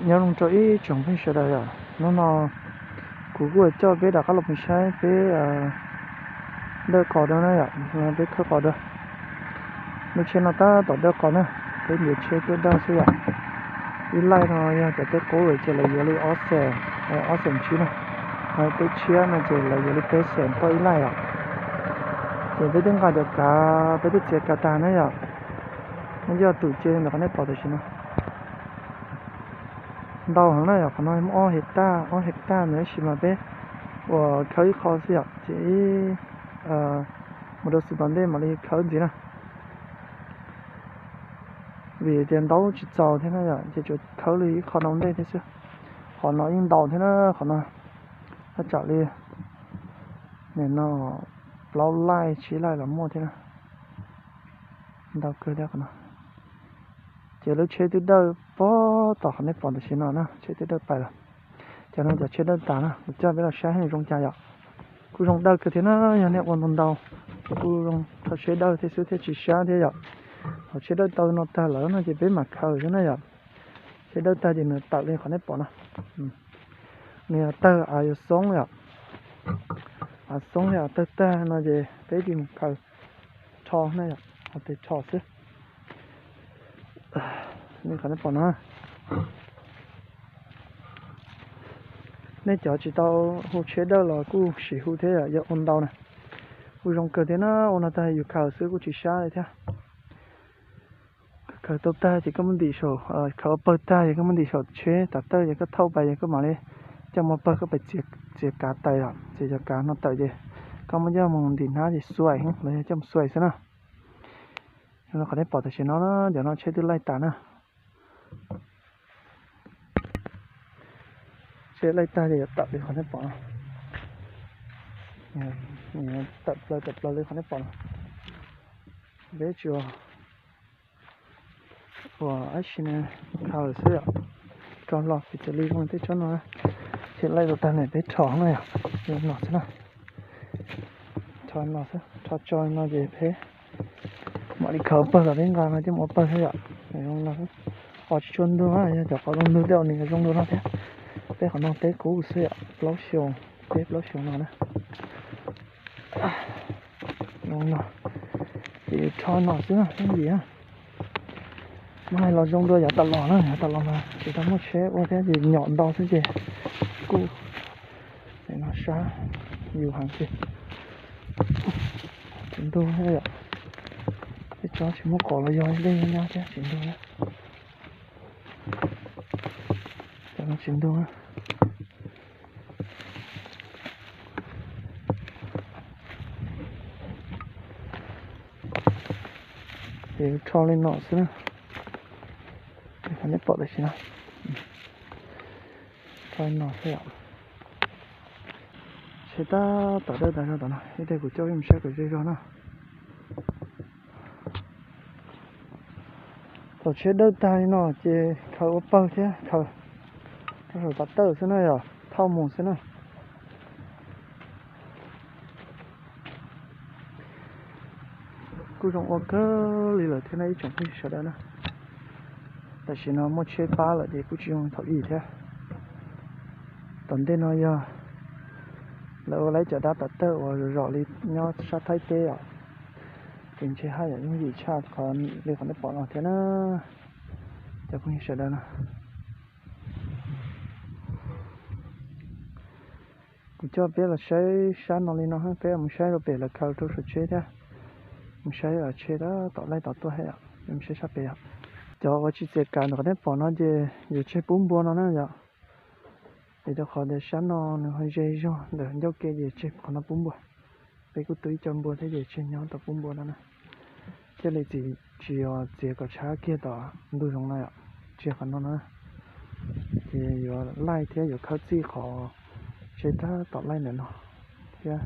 Nyob zoo rau ib tsoom phooj ywg sawv daws yom, hnub no kuv kuj coj peb rov qab los mus saib peb dawj qos dua na yom, peb khawb qos dua. Lub tsheb no tab tom dawj qos na, peb ntiav tsheb tuaj dawj xwb yom. Ib laij no yog cov teb qub ces lawv yuav li ob xees, ob xees tsib na, ho teb tshiab no ces lawv yuav li peb xees tau ib laij yom. Ces peb twb nqa cov kav, peb twb txiav kav tag na yom. Muaj ib co twm ce ntawm qhov nej pom tam sim no. Ntau heev na yom, qhov no muaj ob hektaj, ob hektaj ntawd tab sis mas peb uas khawb ib qho xwb yom, ces ib mus rau xus tom ntej mam li khawb ntxiv na. Vim tias ntaub tsis txaus thiab na yom, ces tsuas khawb li ib qho no ntej thiab xwb. Qhov no yeej ntau thiab na, qhov no thaj tsam li nim no plaub laij tsib laij los muaj thiab na. Ntau kawg thiab qhov no. Ces lub tsheb twb dawj pog tom qhov nej pom tam sim no na, tsheb twb dawj pais lawm. Cov no cov tsheb dawj tas na, kuv coj peb los saib zoo cas yom. Kuj zoo dawj kawg thiab na, yog nej ua ntau ntau, kuj zoo thaum tsheb dawj thiab xwb thiaj tsis sab thiab yom. Thaum tsheb dawj tau no tag lawm no ces peb mam khaws xwb na yom. Tsheb dawj tag ces nws tawm li qhov nej pom no. Nws yog tawg av yuav xoob yom. Av xoob yom, tawg tag no ces peb cia mus khaws rho na yom, ua tes rho xwb. Li qhov nej pom no. Nej cov tsis tau hu tsheb dawj los kuj sim hu thiab yom, yog ua ntau na. Kuj zoo kawg thiab na, ua no tag yus khaws xwb kuj tsis sab li thiab. Khaws tau tag ces koj muab ntim saum, khaws ua pawg tag ces koj muab ntim saum tsheb tav tawj ces koj thauj pais ces koj mam li coj mus pawg koj pais txiav kav tais yom, txiav cov kav no tawm ces koj muab coj mus ntim hnab ces xuais heev los yog coj mus xuais xwb na. Qhov nej pom tam sim no na, cov no tsheb twb laij tas na. Tsheb laij tag ces yuav tawm li qhov nej pom no. Tawm plaws tawm plaws li qhov nej pom no. Peb tsuas ua ab si ne khaws xwb yom. Rho hlo piv txwv li zoo tej tsob no, tsheb laij tau tag ne peb rho no yom, no xwb na. Rho no xwb, rho tso no ces peb mam li khaws pawg kom peb nqa no coj mus ua pawg thiab yom. Qos tsis tshua ntug na, yog cov qos zoo ntug tej uas nws zoo dua no thiab. Peb qhov no teb qub xwb yom, plaub xyoos, peb plaub xyoos no na. No ces rho no xwb na, peb ntim na. Muab hais los zoo dua yav tas los na, yav tas los mas tsis tau muaj tsheb ua thiab ces nyom ntau xwb ces kuj no sab yus heev ces tsis ntug thiab yom. Tej tsob tsis muaj qos los yog dej nyab thiab tsis ntug thiab. Cov no tsis ntug. Ces rho li no xwb na. Qhov nej pom tam sim no, rho li no xwb yom. Tsheb tab tom dawj tas zog tom no, ib teg kuv coj peb mus saib kom ze zog na. Thaum tsheb dawj tag li no ces khaws ua pawg thiab khaws rau saum tav tawj xwb na yom, thauj mus xwb na. Kuj zoo ua kawg li lawm thiab na ib tsoom phooj ywg sawv daws na. Tam sim no muaj tsheb pab lawm ces kuj tsis zoo thaum ub thiab. Tom ntej no yog lawv ua lawv cov dab tom tawj uas zom zom li nyob sab Thaib teb os, ces ntshe haj yam yooj yim tshaj qhov li qhov nej pom no thiab na cov phooj ywg sawv daws na. Kuv coj peb los saib sab no li no, peb mus saib rau pem lawv khaws rau saum tsheb thiab, mus saib tsheb tab tom laij tom tuaj thiab yom, mus saib sab pem yom. Cov uas tsis txiav kav ntawm qhov nej pom no ces yuav tseg pub npua no na yom. Vim rau qhov tias sab no nws ho ze zog ntawm ncauj ke ces tseg qhov no pub npua. Peb kuj tu ib co npua thiab ces tseg nyob tom pub npua no na. Thiaj li tsis, tsis txiav kom tshab kiag tom ntug zoov no yom, tseg qhov no na. Ces yuav laij thiab yuav khawb txij qhov tsheb tab tom laij ntawm no thiab.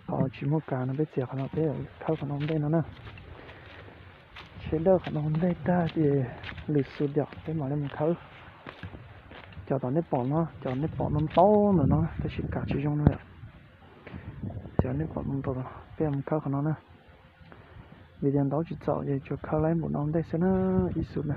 Qhov tsis muaj kav no peb txiav qhov no, peb khawb qhov no ntej no na. Tsheb dawj qhov no ntej tag ces lwm xus yom, peb mam li mus khawb. Cov tom nej pom no, cov nej pom no ntau ntawm no tab sis kav tsis zoo no yom. Cov nej pom no ntau, peb mus khawb qhov no na. Vim tias ntaub tsis txaus ces tsuas khawb laij npaum no ntej xwb na, ib xus na.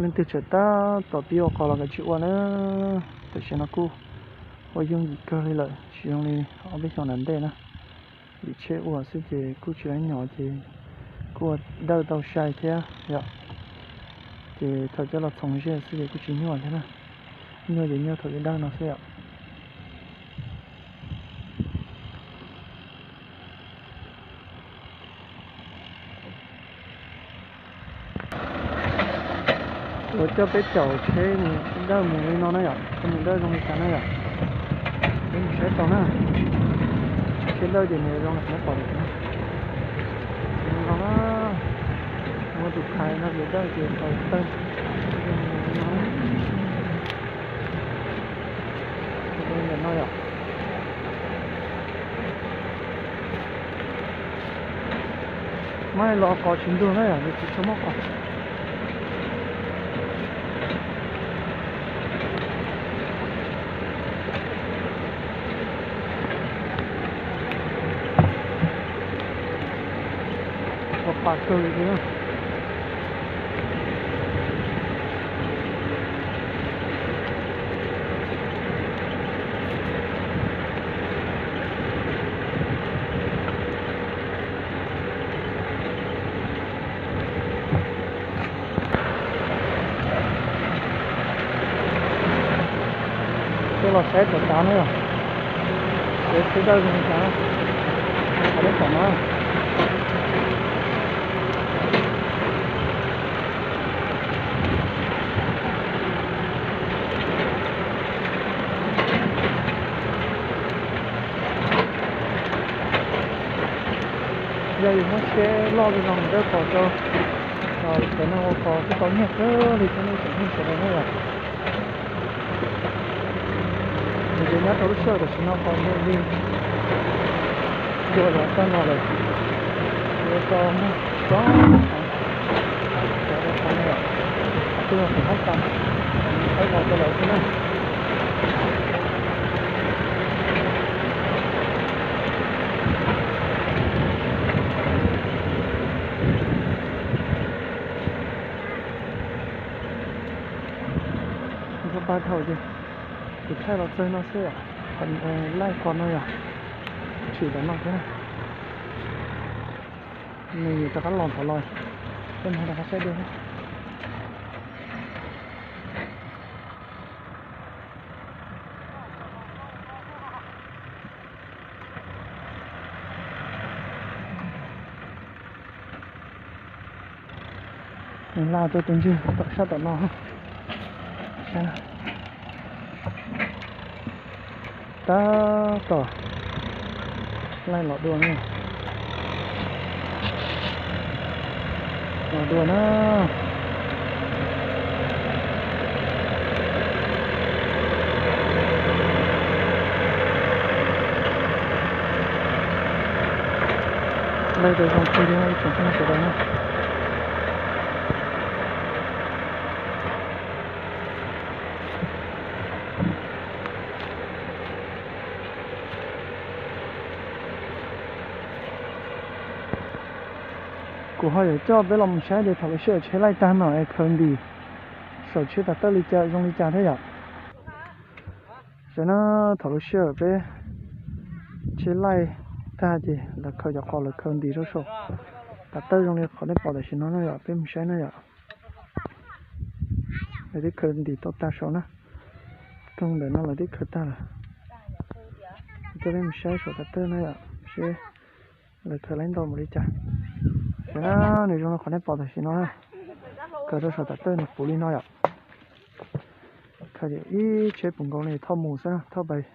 Leej twg tseem tab tom pib ua qos los kav tsij ua na. Tam sim no kuj ua yooj yim kawg li lawm, tsis zoo li ob peb xyoos nram ntej na. Vim tsheb ua xwb ces kuj tsis ua nyuaj ces kuj ua dawj tau sai thiab yom. Ces thaum coj los txhoov zej xwb ces kuj tsis nyuaj thiab na. Nyuaj ces nyuaj thaum yuav dawj no xwb yom. Ua coj peb caum tsheb mus dawj mus li no na yom, ua mus dawj zoo li cas na yom. Peb mus saib tau na. Tsheb dawj ces nws zoo li qhov nej pom no na. Muaj tus khais no ces dawj ces tau tawg. Ntawm no yom. Muab los qos tsis ntug na yom, nws tsis tshua muaj qos. Ua pa kawg li thiab. Coj los saib tom tav na yom. Saib seb dawj zoo li cas. Qhov nej pom no. Yog yus muab tsheb loj li no mus dawj qos rau cov neeg ua qos kuj tau nyiaj kawg li thiab nej cov neeg sawv daws na yom. Nws ces nyob rau lub sij hawm tam sim no qos nws li dua yav tag los lawm, yuav tau muag tsob cov ua qos no yom. Qhov twg yog qos hab tas, qhov qos rau lawv xwb na. Nrog pab dhau ces tus thaij los txog no xwb yom. Laij qos no yom, tshwm tom no thiab na. Nws rov qab los tod los, peb mus rov qab saib dua. Nws hla tuaj tus ntswg tom sab tom no. Tab tom laij los dua na. Los dua na. Laij rau zoo kawg li ib tsoom phooj ywg sawv daws na. Kuv ho yuav coj peb los mus saib tias thaum lub sij hawm tsheb laij tag no es khaws ntim saum tsheb tas tawj li cas zoo li cas thiab yom. Saib na, thaum lub sij hawm peb tsheb laij tag ces lawv khaws cov qos lawv khaws ntim rau saum tas tawj zoo li qhov nej pom tam sim no na yom, peb mus saib na yom. Lawv twb khaws ntim tau tag saud na, koog ntawm no lawv twb khaws tag lawm. Coj peb mus saib saum tas tawj na yom, seb lawv khaws laib ntau npaum li cas. Saib na, nws zoo li qhov nej pom tam sim no na, khaws rau saum tas tawj nws puv li no yom. Khaws ib tsheb puv nkaus li thauj mus xwb na, thauj pais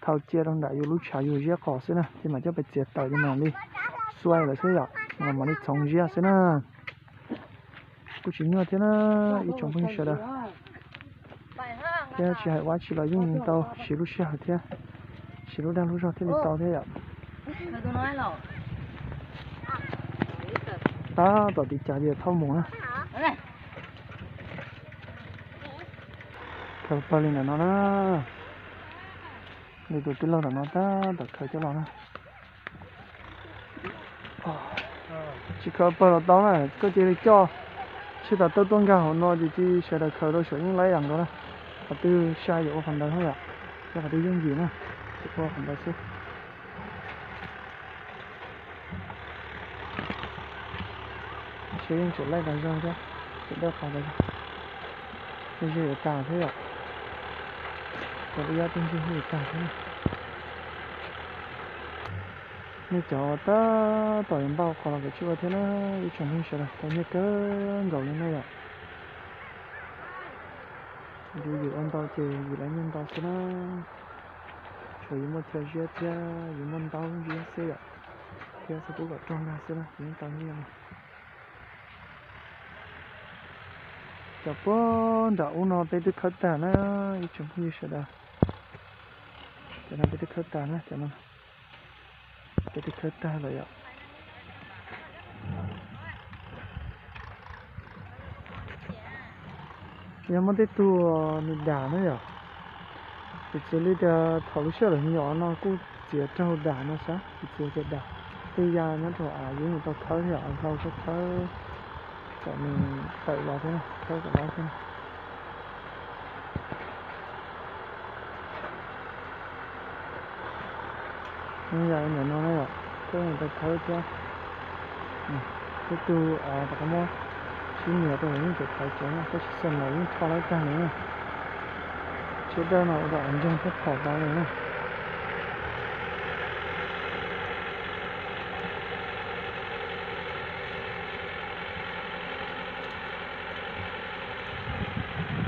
thau cia rau nram yus lub tshav yus ziab qos xwb na, ces mam coj pais txiav tawm ces mam li xuaij lawm xwb yom, mam li txhoov ziab xwb na. Kuj tsis nyuaj thiab na, ib tsoom phooj ywg sawv daws, thiab tsis hais ua tsi los yeej tau siv lub sij hawm thiab siv lub dag lub zog thiaj li tau thiab yom. Tab tom tiv cav ces thauj mus na. Khaws pawg li ntawm no na. Li tus tij laug ntawm no tab tom khaws coj los na. Tsis khaws pawg los tau na, koj cia li coj Sib tau tuaj nkag hauv no ces cia sawv daws khaws rau saum yeej laib yam nkaus na. Qhov twg sai yuav ua qhov ntawd na yom, yog qhov twg yooj yim na, ces ua qhov ntawd xwb. Seb yeej tseem laij tas zog thiab, tseem dawb qhov tas zog, yeej yuav tag thiab yom. Cov dub yab tib ntsej yuav tag thiab na. Nej cov tab tom yuav npaj ua qos los kav tsij ua thiab na, ib tsoom phooj ywg sawv daws, tau nyiaj kawg nkaus li na yom. Yus ua ntau ces yus lawv nyiaj ntau xwb na. Tsuas yus muaj chaw ziab thiab yus muaj ntaub ziab xwb yom, thiab txhob pub kom raug nag xwb na yus yeej tau nyiaj na. Cov puag nram ub no peb twb khawb tag na, ib tsoom phooj ywg sawv daws. Cov no peb twb khawb tag na, cov no peb twb khawb tag lawm yom. Yog muaj tej tug nws dam na yom, piv txwv li tias thaum lub sij hawm lawv nyuam no kuj txiav raug dam no xav, piv txwv tias dam tej ya nyob rau av yeeb mus tau khawb thiab, hlau khawb khawb kom nws tawm los thiab, khawb kom los thiab. Yam ntawm no na yom, khawb mus tau khawb thiab. Tej tug rov qab muab sib nyias rau yeej tseem thaiv tsev na, tab sis xam no yeej rho lawm tag li na. Tshiab dawb no ua rau av ntsoog thiab phom tas li na.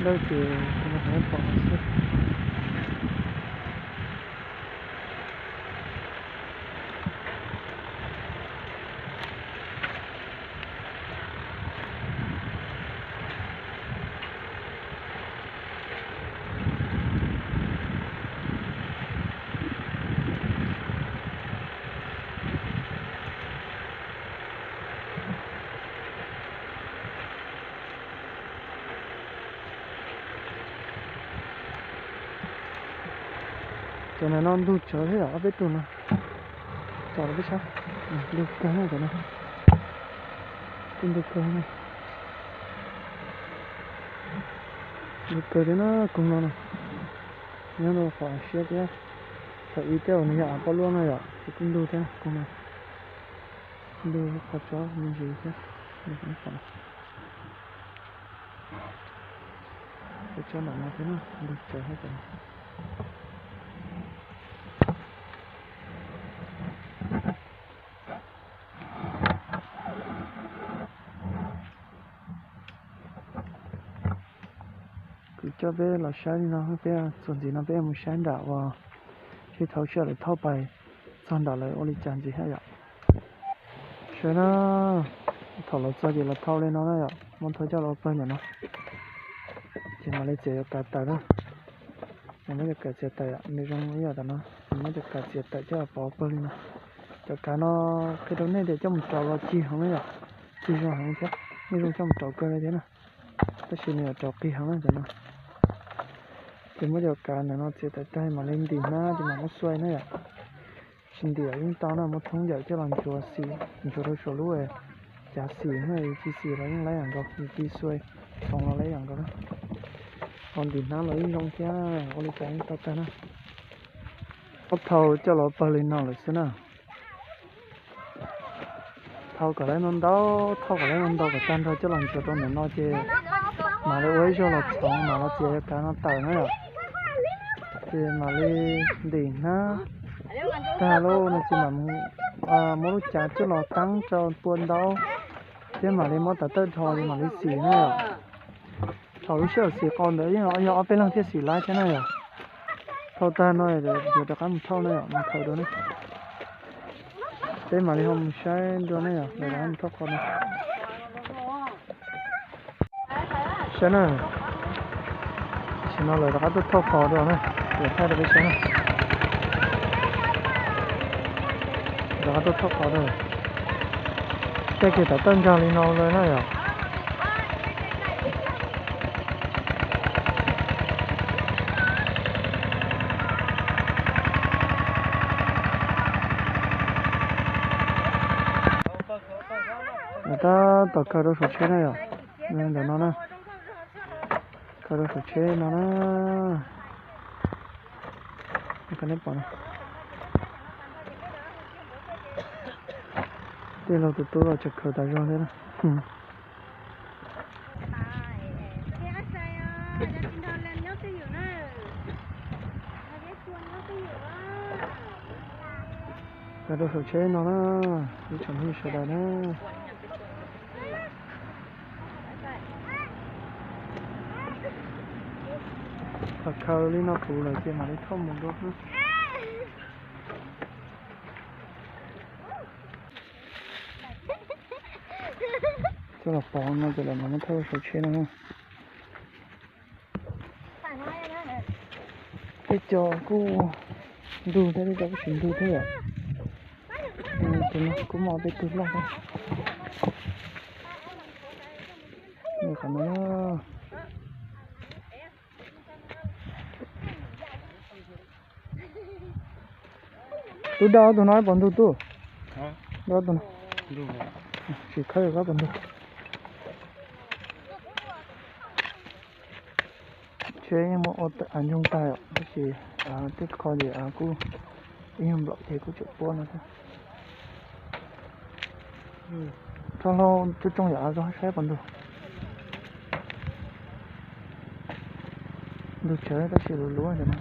Dawb ces kuv mus hais pom no xwb. Cov ntawm no ntug tsawv thiab yom, ob peb tug no. Tsom rau peb saib. Ntug kawg na cov no. Kuj ntug kawg na. Ntug kawg thiab na, koog no na. Nyob rau qhov siab thiab. Thaum ub tej uas nws yog av poj luaj na yom, ces kuj ntug thiab koog no. Ntug qhov tsob me ntsis thiab. Ntug qhov no. Peb tsob nram no thiab na, ntug tsawv thiab cov no. Kuv coj peb los saib li no, peb txuas ntxiv no peb mus saib nram uas sib thauj sij hawm lawv thauj pais txog nram lawv ua li cas ntxiv thiab yom. Saib na, thaum lawv txog ces lawv thauj li no na yom, muab thauj coj los ua pawg ntawm no. Ces mam li txiav cov kav tawm na. Nws muab cov kav txiav tawm, nws zoo ib yam tam no, nws muab cov kav txiav tawm coj los pov pawg li no. Cov kav no qhia rau nej tias coj mus rauv los cig heev na yom, cig zoo heev thiab, nej zoo coj mus rauv kawg li thiab na. Tab sis nws yuav rauv qis heev na cov no. Ces muab cov kav ntawm no txiav tawm tag mam li ntim hnab ces mam muab xuai na yom. Tsis ntim yeej tau na, muab thoob yawm coj los nchuav xim, nchuav rau saum lub cav xim na, yus ci xim los yeej laib yam nkaus, yus ci xuai txhoov los laib yam nkaus na. Ho ntim hnab los yeej zoo thiab, ua li cas yeej tau tag na. Muab thau coj los pawg li no lawm xwb na. Thau kom lawv ntau ntau, thau kom lawv ntau ntau kom tag nrho coj los nchuav rau ntawm no ces mam li ua ib zaug los txhoov mam los txiav cov kav no tawm na yom. Ces mam li ntim hnab tag lawm no ces mam muab lub cav coj los teeb rau pua ntaub thiab mam li muab tav tawj dhos ces mam li xim na yom. Thaum lub sij hawm xim qau ntawd yeej yog ob peb leeg thiaj xim laib thiab na yom. Thau tag no yuav rov qab mus thauj na yom, mus khaws dua na. Peb mam li ho mus saib dua na yom, lawv rov qab mus thauj qos no. Saib na, tam sim no lawv rov qab tuaj thauj qos dua na, lawv thaij rau peb saib na. Rov qab tuaj thauj qos dua. Tej kiag tav tawj nkag li no lawm na yom. Lawv tab tom khaws rau saum tsheb na yom. Ntawm no na, khaws rau saum tsheb no na. Koj nej pom no, tij laug tus tub los tseem khaws tas zog thiab na. Khaws rau saum tsheb no na, ib tsoom phooj ywg sawv daws na. Thaum khaws li no puv lawm ces mam li thauj mus dua. Coj los pov no ces lawv mam muab thauj saum tsheb no na. Tej co kuj ntug thiab, tej co kuj tsis ntug thiab yom. Tus no kuj muaj peb tug loj thiab. Qhov no, tub, daj ob tug no pov ntug tub. Daj ob tug no. Tsis khawb koj pov ntug. Tsheb yeej muaj ua av ncoo tag yom, tab sis tej qho ces av kuj ib nyuag nplaum ces kuj tseem puab no thiab. Rho hlau coob coob yom, av zoo saib pov ntug. Ntug tsawv tab sis luv luv no.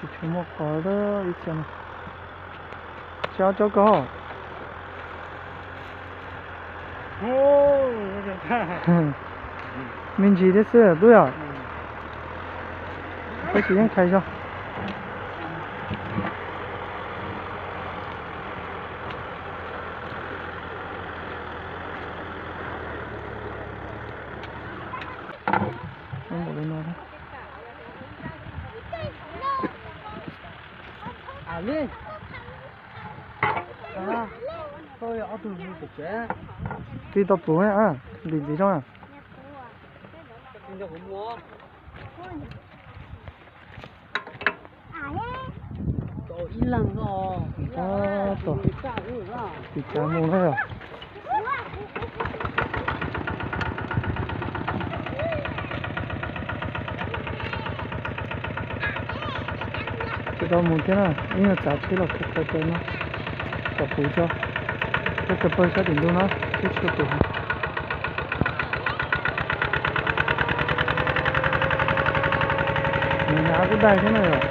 Tsis tshua muaj qhov ib txhia no. Tsis ob tsob koj. Me ntsis thiab xwb tub yom. Tab sis yeej khais zog. Tiv tau puv, ntim ntxiv zoo. Ib leeg no. Tab tom tiv tsav mus na yom. Tsis tau mus thiab na, ib nyuag txav tsheb los khaws khaws no kom puv tso. Peb khaws pawg sab tim ntug no, tsheb tsis tau puv heev. Nws hnav kuj dai thiab na yom.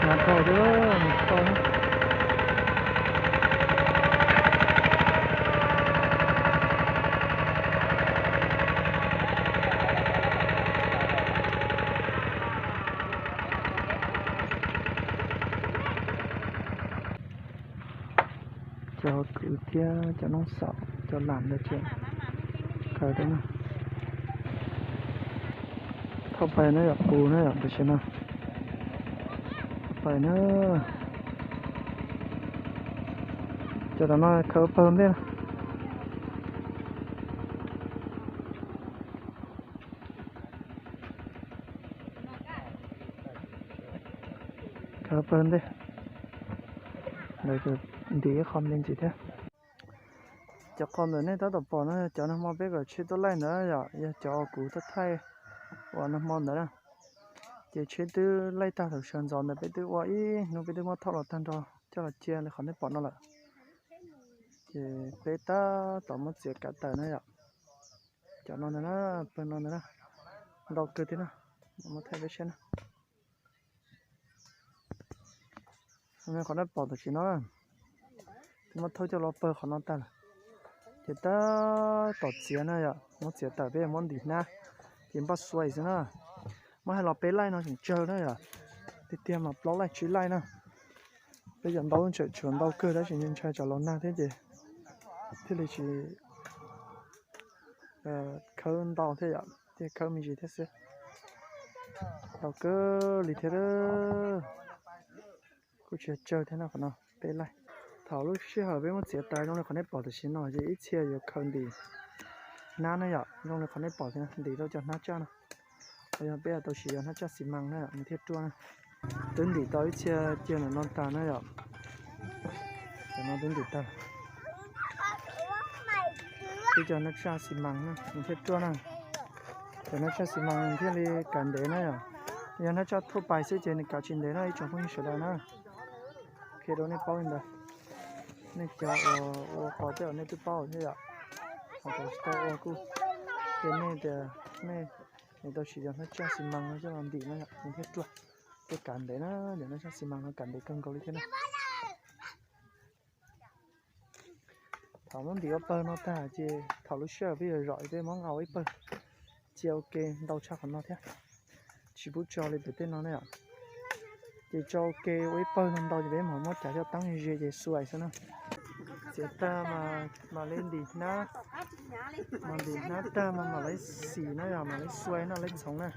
Hnav dhau thiab, nws tsis tau na. Cov kwv thiab cov noob xaum, cov lam ntawd ces khaws thiab na. Thauj pais na yom, puv na yom, tam sim no. Thauj pais na. Cov tom no khaws pawg ntej na. Khaws pawg ntej. Lawv ntim ib qho me ntsis thiab. Cov qhov ntawm nej tab tom pom no yog cov nag hmo peb kom tsheb tuaj laij ntawd yom, yog cov kuv tuaj thaij uas nag hmo ntawd na. Ces tsheb twb laij tag thaum sawv ntxov ntawd, peb twb ua ib hnub peb twb muab thauj los tag nrho coj los cia li qhov nej pom no lawm. Ces peb tab tom muab txiav kav tawm na yom. Cov no ntawd na, pawg no ntawd na, ntau kawg thiab na. Muab thaij peb saib na. Qhov nej pom tam sim no, twb muab thauj coj los pawg qhov no tag lawm. Ces tab tom txiav na yom, muab txiav tawm peb muab ntim hnab, ces npaj xuaim xwb na. Muab hais los peb laij no tseem tsawg na yom, tiag tiag mas plaub laij tsib laij na. Peb cov ntau tseem tshuav ntau kawg tab sis ntshai tsam los nag thiab ces thiaj li tsis khawb ntau thiab yom, thiaj khawb me ntsis thiab xwb. Ntau kawg li thiab. Kuj tsis tsawg thiab no, qhov no peb laij. Thaum lub sij hawm peb muab txiav tas zoo li qhov nej pom tam sim no ces ib txhia yuav khaws ntim hnab na yom, zoo li qhov nej pom thiab, ntim rau cov hnab tsaj no. Yog peb tau siv yog hnab tsaj xi mas na yom, nws thiaj ruaj na. Twb ntim tau ib txhia cia ntawm no tag na yom. Cov no twb ntim tag. Peb cov hnab tsaj xi mas na nws thiaj ruaj na. Cov hnab tsaj xi mas nws thiaj li kav ntev na yom. Yog hnab tsaj thuaj pais xwb ces nws kav tsis ntev na ib tsoom phooj ywg sawv daws na. Qhia rau nej paub li ntawd. Nej cov uas ua qos tej uas nej twb paub thiab yom, ho cov tsis tau ua kuj qhia nej tias nej tau siv cov hnab tsaj xi mas no coj los ntim na yom, nws thiaj ruaj, thiaj kav ntev na. Cov hnab tsaj xi mas no kav ntev kawg nkaus li thiab na. Thaum muab ntim ob pawg no tag ces thaum lub sij hawm peb yuav zom peb muab nqa ua ib pawg, cia ua ke ntau tshaj qhov no thiab. Tsis pub tso li pem tej no ne yom. Ces tso ua ke ua ib pawg no ntau ces peb mam muab cav coj teeb ze ces xuais xwb na. Txiav tag mas mam li ntim hnab, mas ntim hnab tag mas mam li xim na yom, mam li xuais no li txhoov na.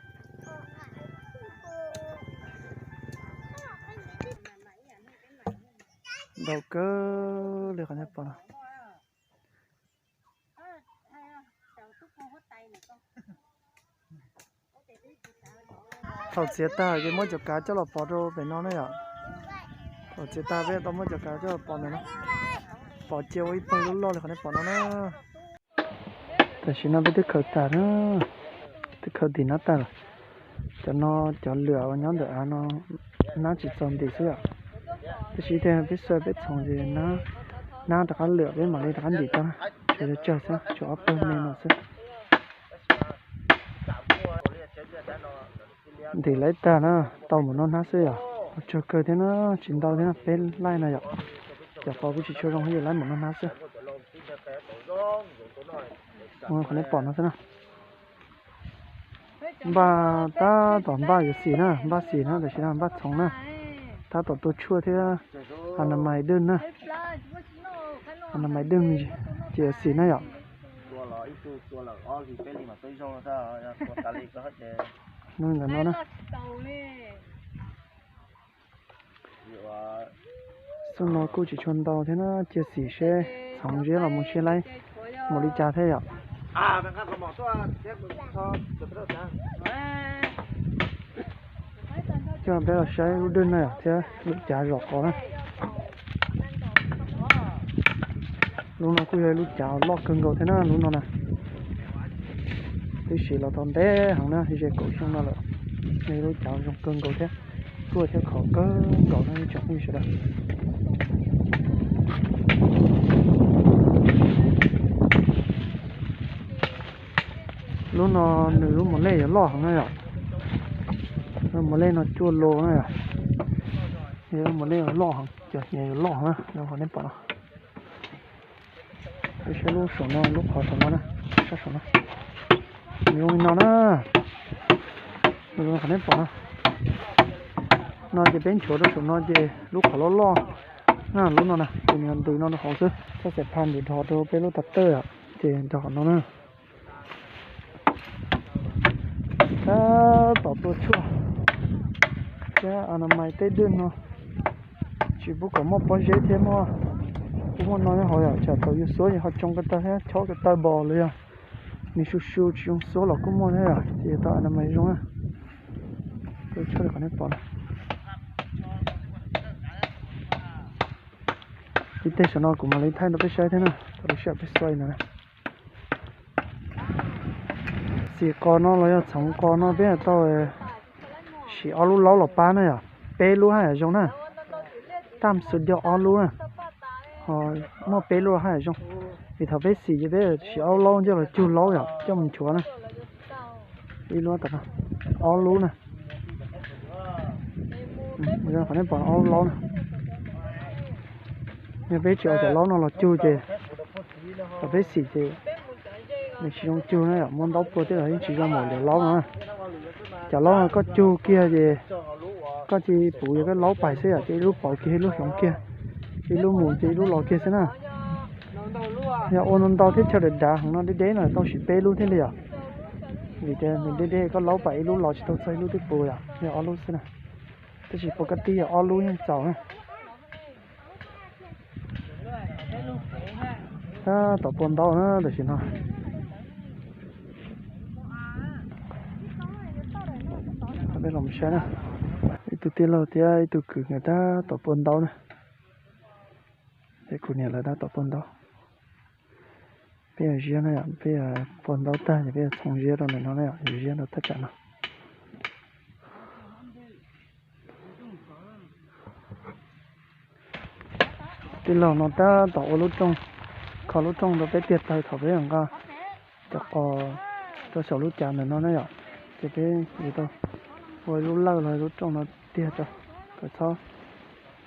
Ntau kawg li qhov nej pom no. Thaum txiav tag ces muab cov kav coj los pov rau pem no na yom. Thaum txiav tag peb tau muab cov kav coj los pov ntawm no, pov cia ua ib pawg loj loj li qhov nej pom no na. Tam sim no peb twb khaws tag na, twb khaws tim hnab tag lawm. Cov no cov lwam uas nyob ntawm av no hnab tsis txaus ntim xwb yom. Tab sis tias peb xuas peb txhoov ces hnab rov qab lwam peb mam li rov qab ntim tau na. Tshuav tsawg xwb, tshuav ob pawg me no xwb. Ntim lawv tag na, tau mus no hnab xwb yom. Tsawg kawg thiab na, tsis ntau thiab na, peb laij no yom. Cov qos kuj tsis tshua zoo, yus laij mus no hnab xwb. Mus qhov nej pom no xwb na. Npaj tab tom npaj yuav xim na, npaj xim na, tam sim no npaj txhoov na. Tab tom tua tshuaj thiab, a na mais dwj na. A na mais dwj ces yuav xim na yom. Hnub ntawm no na. Xub no kuj tsis tshua ntau thiab na, cia xim seb txhoov zeb los mus seb laib mus li cas thiab yom. Coj peb los saib lub dwj na yom thiab lub cav zom qos na. Lub no kuj yog lub cav loj kawg nkaus thiab na lub no na. Twb siv los tau ntev heev na, ze kaum xyoo no lawm. Yog lub cav zoo kawg nkaus thiab, tuaj thiab khov kawg nkaus no ib tsoom phooj ywg sawv daws. Lub no nws lub mos lej yuav loj heev na yom. Lub mos lej no cuaj lo na yom. Lub mos lej yuav loj heev, cov hniav yuav loj heev na, zoo qhov nej pom no. Peb saib lub saum no, lub qhov saum no na, sab saum no. Nws zoo li no na, nws zoo li qhov nej pom no. No ces peb nchuav rau saum no ces lub qhov loj loj na, lub no na, ces nws ntws no rau hauv xwb, txhob xav phaj ntim dhos rau peb lub tawj tawj ces nrog qhov no na. Tab tom tua tshuaj thiab a na mais tej dwj no, tsis pub kom muaj pob zeb thiab muaj, kuj muaj no nyob hauv yom, tsam thaum yus xuab ces ho tsoo ko taw thiab chob ko taw npos los yog nws su su tsis zoo xuab los kuj muaj thiab yom, ces tau a na mais zoo na. Tua tshuaj li qhov nej pom no. Ib teg saum no kuv mam li thaij rau peb saib thiab na, thaum lub sij hawm peb xuas no na. Xim qos no los yog txhoov qos no peb tau siv ob lub laub los pab na yom, peb lub haj yam zoo na. Tam sim no ob lub na, ho muaj peb lub haj yam zoo. Vim thaum peb xim ces peb siv ob lub laub coj los cug laub yom, coj mus nchuav na. Ib lub, ob lub na. Qhov nej pom ob lub laub na. Yog peb tsis ua cov laub no los cug ces thaum peb xim ces nws tsis zoo cug na yom, muab ntaub pua tej los yeej tsis zoo npaum cov laub no na. Cov laub no koj cug kiag ces koj cia li puv yog koj laub pais xwb yom, ces ib lub pauv kiag ib lub hloov kiag, ib lub mus ces ib lub los kiag xwb na. Yog ua ntau ntau thiab chaw dav dav heev no deb deb no tau siv peb lub thiaj li yom. Vim tias nws deb deb koj laub pam ib lub los tsis tau txog ib lub twb puas yom, yog ob lub xwb na. Tab sis puas kab tib yog ob lub yeej txaus na. Tab tom pua ntaub na tam sim no. Peb los saib na, ib tug tij laug thiab ib tug kwv nkawd tab tom pua ntaub na. Peb kuv niam lawv tab tom pua ntaub. Peb yuav ziab na yom, peb yuav pua ntaub tag ces peb yuav txhoov ziab rau ntawm no na yom, yuav ziab rau thaj tsam no. Tij laug no tab tom ua lub rooj, kho lub rooj rau peb tiag tawg thaum peb nqa cov qos rau saum lub cav ntawm no na yom. Ces peb yuav tau ua lub lawj los lub rooj no tiag rau kom txhob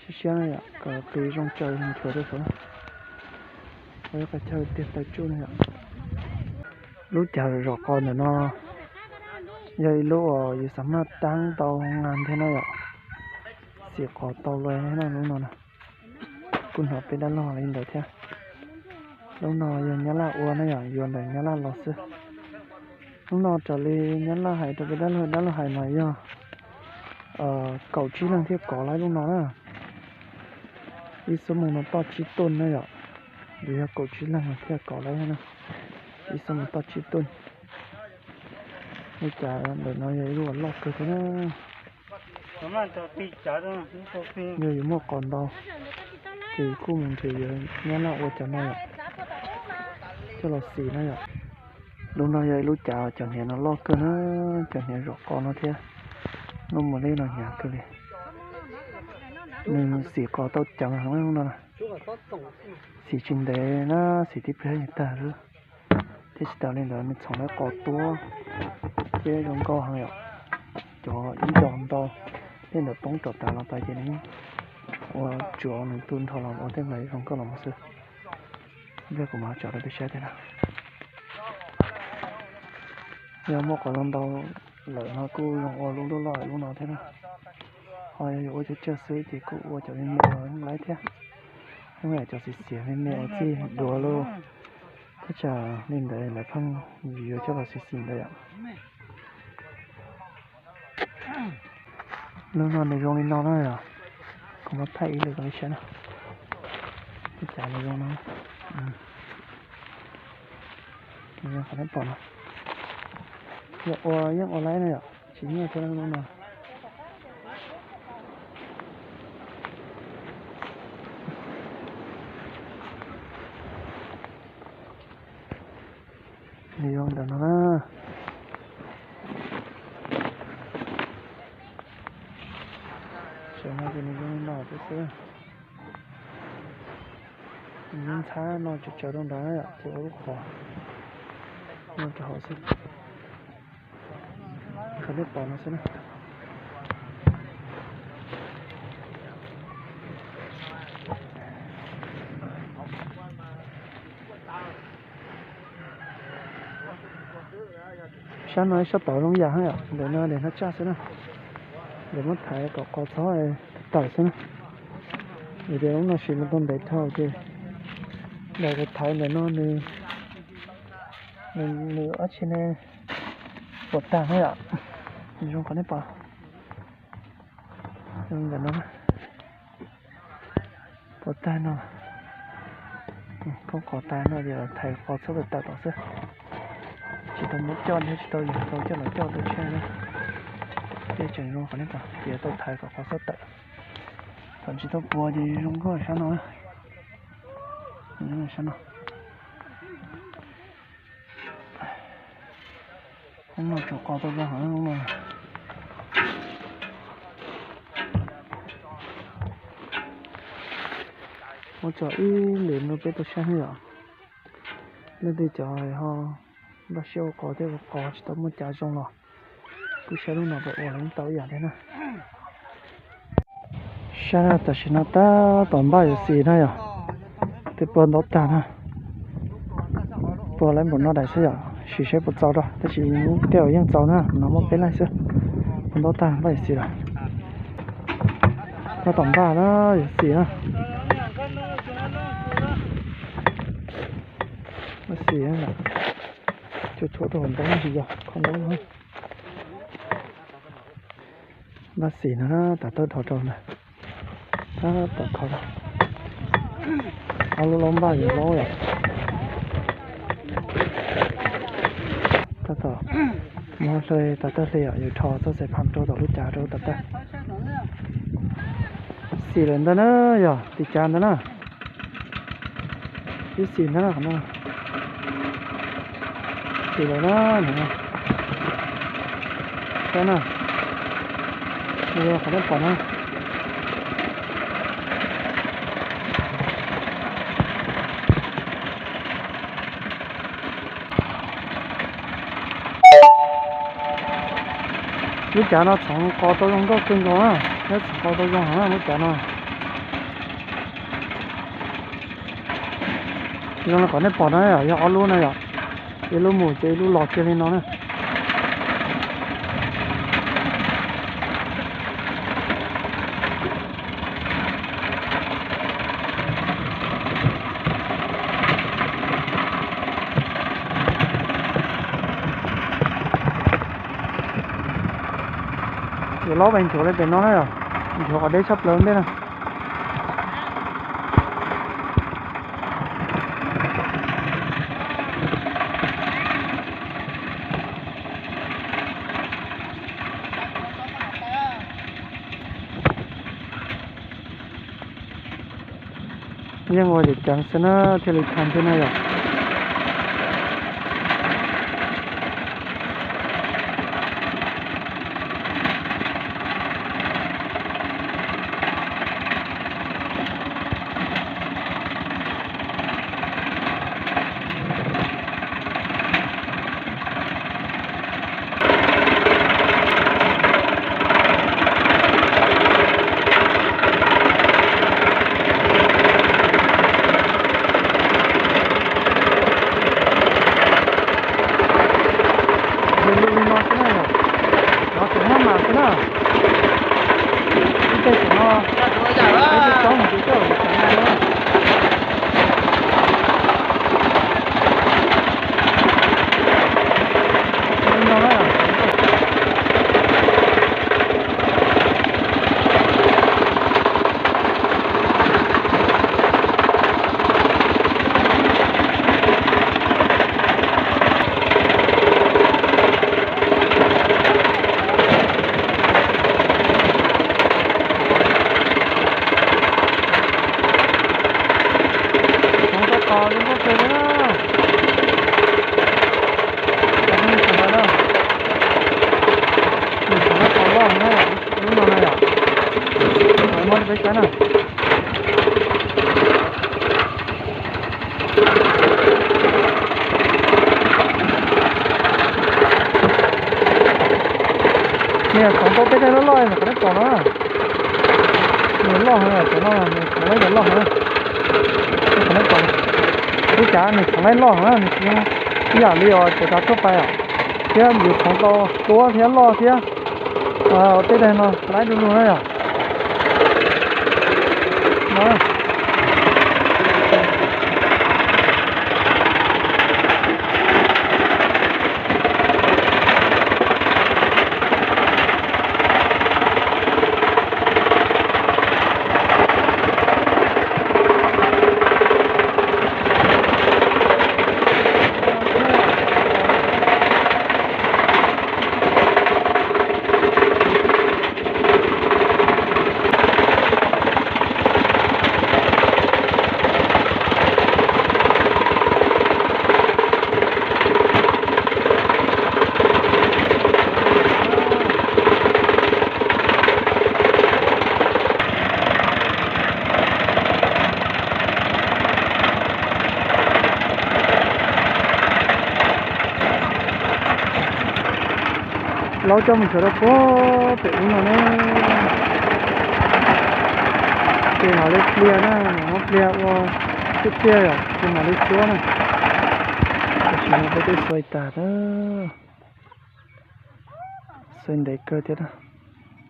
siab siab na yom, kom qis zoo tsaws nchuav rau saud na. Ua ib qho chaw tiag tawg tsuj na yom. Lub cav zom qos ntawm no yog ib lub uas yus xav maj taab tau nqa thiab na yom. Xim qos tau lawm na lub no na. Kuj hnov peb dab laug li ntawd thiab. Lub no yog Nyab Laj ua na yom, yuav ntawm Nyab Laj los xwb. Lub no raws li Nyab Laj hais rau peb dab laug, dab laug hais mas yog kaum tsib leeg thiaj kov lawm lub no na. Ib xuab moos no toj tsib tuj na yom. Yus yog kaum tsib leeg thiaj kov lawm na. Ib xuab moos toj tsib tuj. Lub cav ntawm no yog ib lub uas loj kawg thiab na. Yog yus muaj qos ntau ces kuj mus nrhiav yuav Nyab Laj ua cov no yom, coj los xim na yom. Lub no yog ib lub cav cov hniav no loj kawg na, cov hniav zom qos no thiab. Lub mus li no hnyav kawg li. Nws xim qos tau ceev heev lub no. Xim tsis ntev na, xim tib pliag yeej tag xwb. Thiab tsis tas li ntawd nws txhoov lawv qos tuab thiab zoo nkauj heev yom. Cov ib zos ntau tej ntawd poob rov tas los tas ces nws ua tsuav nws tu nrho los ua tej nplaim zoo nkauj los mus xwb. Pliag kuv mam tso rau peb saib thiab na. Yog muaj qos zoo ntau lawm no kuj zoo ua lub lub loj lub no thiab na. Ho yog yuav ua cov tsawg xwb ces kuj ua cov me me los yeej laib thiab. Yeej yam cov xiv xiav me me ua txij duav lauj. Thaj tsam li ntawd lawv pheej yuav coj los xim xim ntawd yom. Lub no nws zoo li no na yom. Kuv muab thaij ib lwm rau nej saib na. Ua cas nws zoo no. Nws zoo qhov nej pom no. Yog ua yeej ua laib na yom, tsis nyuaj thiab lub no. Nws zoo ntawm no na. Tam no ces nws zoo li no xwb. Nws yeej ntxhab no tsaws tsaws rau nrad ces ua lub qhov no rau hauv xwb. Qhov nej pom no xwb na. Sab no ib sab tod zoo yam heev yom, ntawm no daim hnab tsaj xwb na. Lawv muab thaiv kom qos txhob tawm xwb na. Vim tias lub no siv los tau ntev dhau ces daim uas thaiv ntawm no nws, nws dab tsi ne, puas tag na yom. Nws zoo qhov nej pom ntawm no. Puas tag no, khoob qos tag no ces thaiv qos txhob tawm tawm tom xwb. Tsis tau muab coj thiab tsis tau yog tau coj los coj tau tsheb na. Tej tseem zoo qhov nej pom ces tau thaiv kom qos txhob tawm. Thaum tsis tau puas ces zoo nkauj sab no. Sab no. Lub no tsuas qos tau zoo heev lub no. Muab tso ib lwm rau peb tau saib na yom. Leej twg cov ho npaj siab ua qos thiab ua qos tsis tau muaj cav zoo los kuj saib lub no puas ua los yeej tau ib yam thiab na. Saib na, tam sim no tab tom npaj yuav xis na yom. Twb puag ntaub tag na. Puag lawm npaum no daim xwb yom, sim saib puas txaus rau, tab sis lub tej uas yeej txaus na, no muaj peb leeg xwb. Puag ntaub tag npaj yuav xis lawm. Tab tom npaj na, yuav xis na. Npaj xim, cuam tshuam rau hauv ntaub tsis yog kho ntaub no. Npaj xim no na, tav tawb dhos rau ntag. Tab tom kho, ob lub laub npaj yuav laub yom. Tab tom muab hle, tav tawb hle yom, yuav rho txoj xaiv pham rau tom lub cav rau tav tawb. Xim lawm ntag na, yog tim cav ntag na. Ib xim ntag na, qhov no. Xim lawm na, saib na. Qhov nej pom na. Lub cav no txhoov qos tau zoo nkauj kawg nkaus na, nyob txhoov qos tau zoo heev na lub cav no. Zoo li qhov nej pom na yom, yog ob lub na yom, ib lub mus ces ib lub los kiag li no na. Yuav laub pes nchuav li pem no na yom, nchuav qhov deb tshaj plaws ntej na. Yeej ua yam ceev xwb na thiaj li tag ntsej na yom. Yog lub li no xwb na yom, no tseem muab mam xwb na. Ib teg tseem no, ib teg tsob mus tsis txog, tseem no na. Li no na. Txhoov tau tos zoo nkauj kawg li na. Nws tseem loj na, lub no na yom, muab rau peb saib na. Nws txhoov tau tej daim loj loj nws qhov nej pom no. Nws loj heev, cov no nws txhoov laib cov loj heev. Qhov nej pom, ib cav nws txhoov laib loj heev, nws tsis zoo ib yam li os cov dav tuaj pais os, thiab yus txhoov tau tuab thiab loj thiab. Tej daim no laib du lug na yom. Laub coj mus tshuav rau puag pem ub no na. Ces mam li pliag na, mam muab pliag ua tiaj tiaj yom, ces mam li xuab na. Tam sim no peb twb xuas tas na. Xuas ntev kawg thiab na,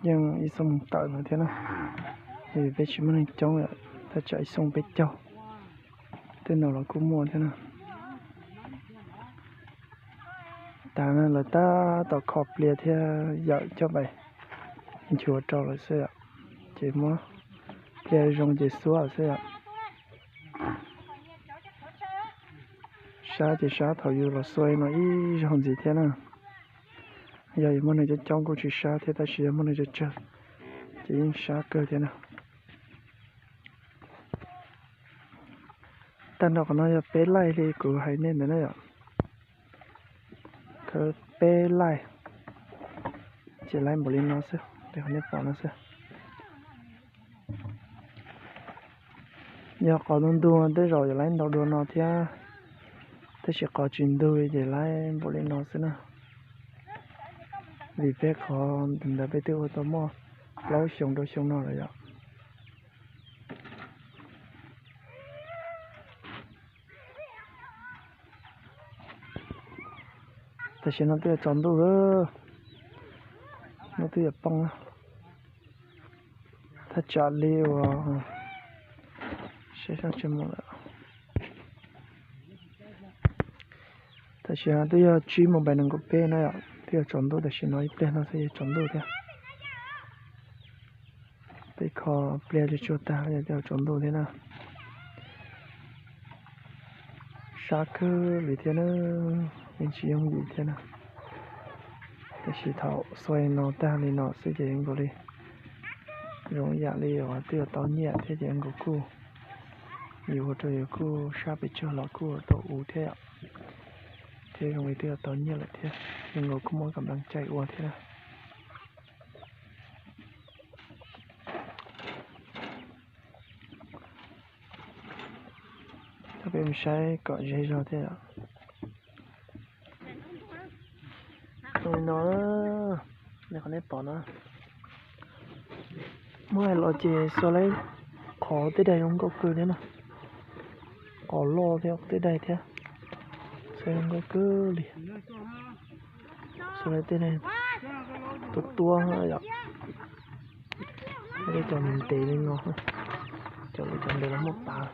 yeej ib xuab moos tawm no thiab na. Peb tsis muaj neeg coob, thaj tsam ib xuab moos peb caug. Tej no los kuj muaj thiab na. tas na, lawv tab tom kho pliaj thiab yawm coj pais nchuav rau lawm xwb yom. Ces muab pliaj zoo ces xuab xwb yom. Sab ces sab thaum yus los xuas no ib zaug ntxiv thiab na. Yog yus muaj neeg coob coob kuj tsis sab thiab, tab sis yog muaj neeg tsawg tsawg ces yeej sab kawg thiab na. Tag nrho qhov no yog peb laij li kuv hais nej ntawd na yom. Khawb peb laij, ces laij npaum li no xwb, li qhov nej pom no xwb. Yog qos ntug ntug tej zaum yuav laij ntau dua no thiab, tab sis qos tsis ntug ces laij npaum li no xwb na. Vim peb qhov ntawd peb twb ua tau muaj plaub xyoo rau xyoo no lawm yom. Tam sim no twb yuav tsaus ntuj lawm, hnub twb yuav poob na. Thaj tsam li uas, sab tsis mus lawm. Tam sim no twb yog tsib moos pais nees nkaum peb na yom, twb yuav tsaus ntuj, tam sim no ib pliag no xwb yuav tsaus ntuj thiab. Peb kho pliaj tsuag tsuag tag yog twb yuav tsaus ntuj thiab na. Sab kawg li thiab na, yeej tsis yooj yim thiab na. Tab sis thaum xuas no tag li no xwb ces nkaus li zoo yam li uas twb yuav tau nyiaj thiab ces nkaus kuj, yus ua rau yus kuj sab pes tsawg los kuj tau ua thiab yom. Thiab zoo li twb yuav tau nyiaj lawm thiab, ces nkaus kuj muaj kam nplees cai ua thiab na. Coj peb mus saib kom ze zog thiab yom. Zoo li no, li qhov nej pom no. Muab hais los ces xuas laib qhov tej daim zoo nkauj kawg thiab na. Qos loj thiab tej daim thiab, xuas zoo nkauj kawg li. Xuas laib tej daim tuab tuab yom. Cov ntev li no, cov li cov ntev los muab pav.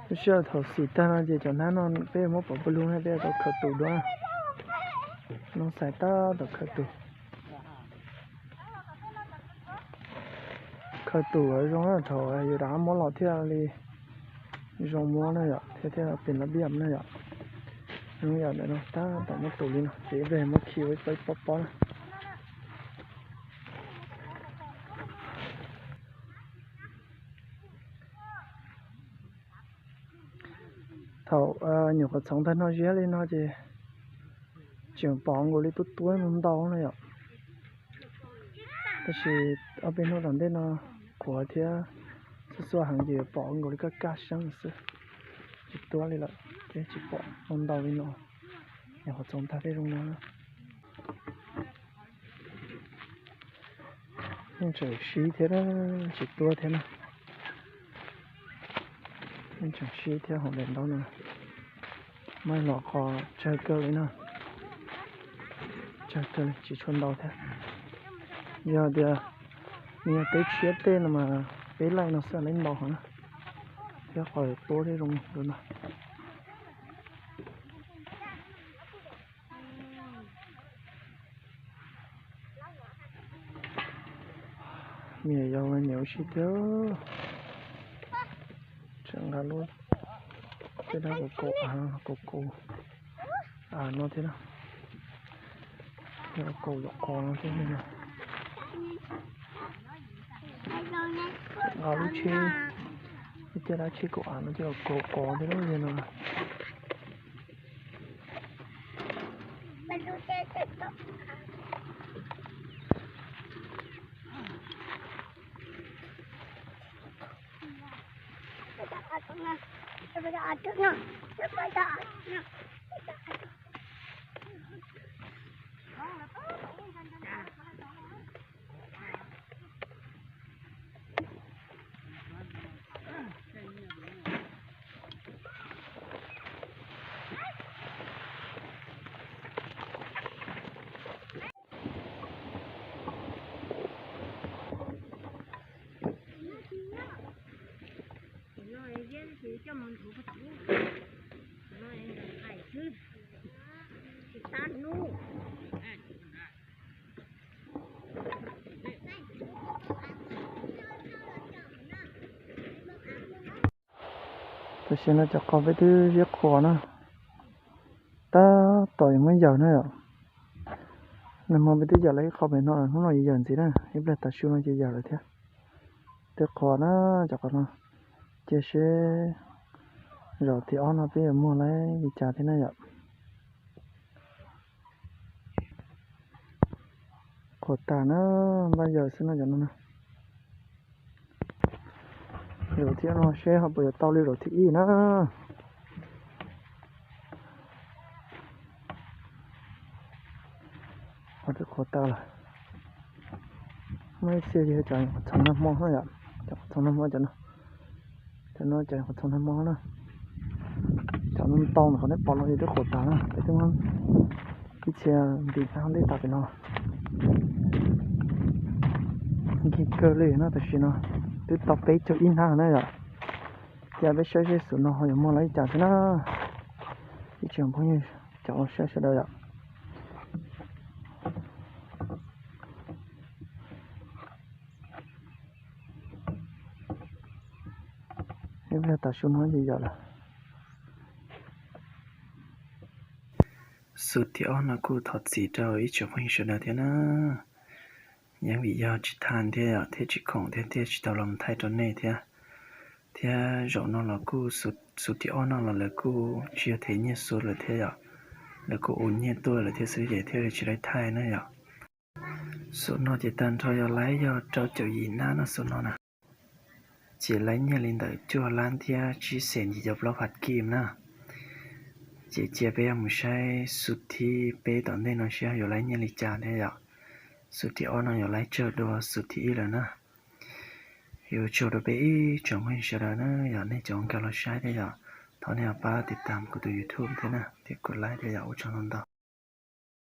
Lub sij hawm thaum xim tag no ces cov hnab no peb muab pov pawg lug na, peb tau khaws tus dua. Noo xais tab tom khaws tus. Khaws tus zoo na, thaum yus rov muab los thiaj li zoo muab na yom, thiaj thiaj pem los biam na yom. Zoo yam ntawm no tab tom muab tus li no ces ib pliag muab khi ua ib pob ib pob pob na. Thaum nyuam qhuav txhoov tag no ziab li no ces tseem pom nkaus li tuab tuab ntau ntau na yom. Tab sis ob peb hnub tom ntej no qhuav thiab xuab xuab heev ces pom nkaus li kaj kaj seeb xwb, tsis tuab li lawm, ces tsis pom ntau ntau li no. Nyuam qhuav txhoov tag tej zoo no. Yeej tseem sib thiab, tsis tuab thiab na. Yeej tseem sib thiab hauv daim ntaub no. Muab los qos tsawg kawg li no. Tsawg kawg li tsis tshua ntau thiab. Yog tias nws yog teb tshiab tej no mas peb laij no xwb laib ntau heev na. Thiab qos tuab thiab zoo li no. Me nyuam yaus nyiam ua si thiab. Tseem nqa lub tej dab kaus kaus av, kaus kaus av no thiab na. Kaus yom qos no thiab no. Nqa lub tsheb, lub tej dab tsheb kaus av no thiab kaus qos thiab lub no. Tam sim no cov qos peb twb ziab qhuav na, tab tom yuav muab yawm na yom. Nag hmo peb twb yawm lawm ib qho pem no, hnub no yuav yawm ntxiv na, ib pliag tav su no ces yawm lawm thiab. Twb qhuav na cov qos no, cia seb zaum thib ob no peb yuav muag laib li cas thiab na yom. Qhuav tas na, npaj yawm xwb no cov no na. Zaum thib no seb ho puas yuav tau li zaum thib ib na. Qhov twb qhuav tas lawm. Muaj ib txhia ces cov qhov txhoov nag hmo na yom, cov qhov txhoov nag hmo cov no, cov no cov qhov txhoov nag hmo na. Cov no ntau qhov nej pom no ces twb qhuav tas na, peb twb muab ib txhia ntim hnab ntej tas pem no. Nkig kawg li no tam sim no, twb tau peb caug ib hnab na yom. Cia peb saib seb xub no ho yuav muag laib li cas thiab na. Ib tsoom phooj ywg cov uas saib sawv daws yom. Ib pliag tav su no ces yawm lawm. Xub thib ob no kuj thov txim rau ib tsoom phooj ywg sawv daws thiab na. Yeej vim yog tsis tag thiab yom, thiaj tsis khoom thiab thiaj tsis tau los thaij rau nej thiab. Thiab zaum no los kuj xub thib ob no los lawv kuj tsis yog them nyiaj xub lawm thiab yom, lawv kuj ua nyiaj tuaj lawm thiab xwb ces thiaj li tsis laib thaij na yom. Xub no ces tag nrho yog laib yog rau caum yim nab no xub no na. Ces laib nyiaj li ntawm cuaj lab thiab tsib xees yim caum plaub phav kim na. Ces cia peb yuav mus saib xub thib peb tom ntej no seb yuav laib nyiaj li cas thiab yom. Xub thib ob no yuav laib tsawg dua xub thib ib lawm na. Yuav tsaug rau peb ib tsoom phooj ywg sawv daws na, yog nej cov nkag los saib thiab yom, thov nej pab tiv tam kuv tus YouTube thiab na, thiab kuv laib thiab yom, ua tsaug ntau ntau.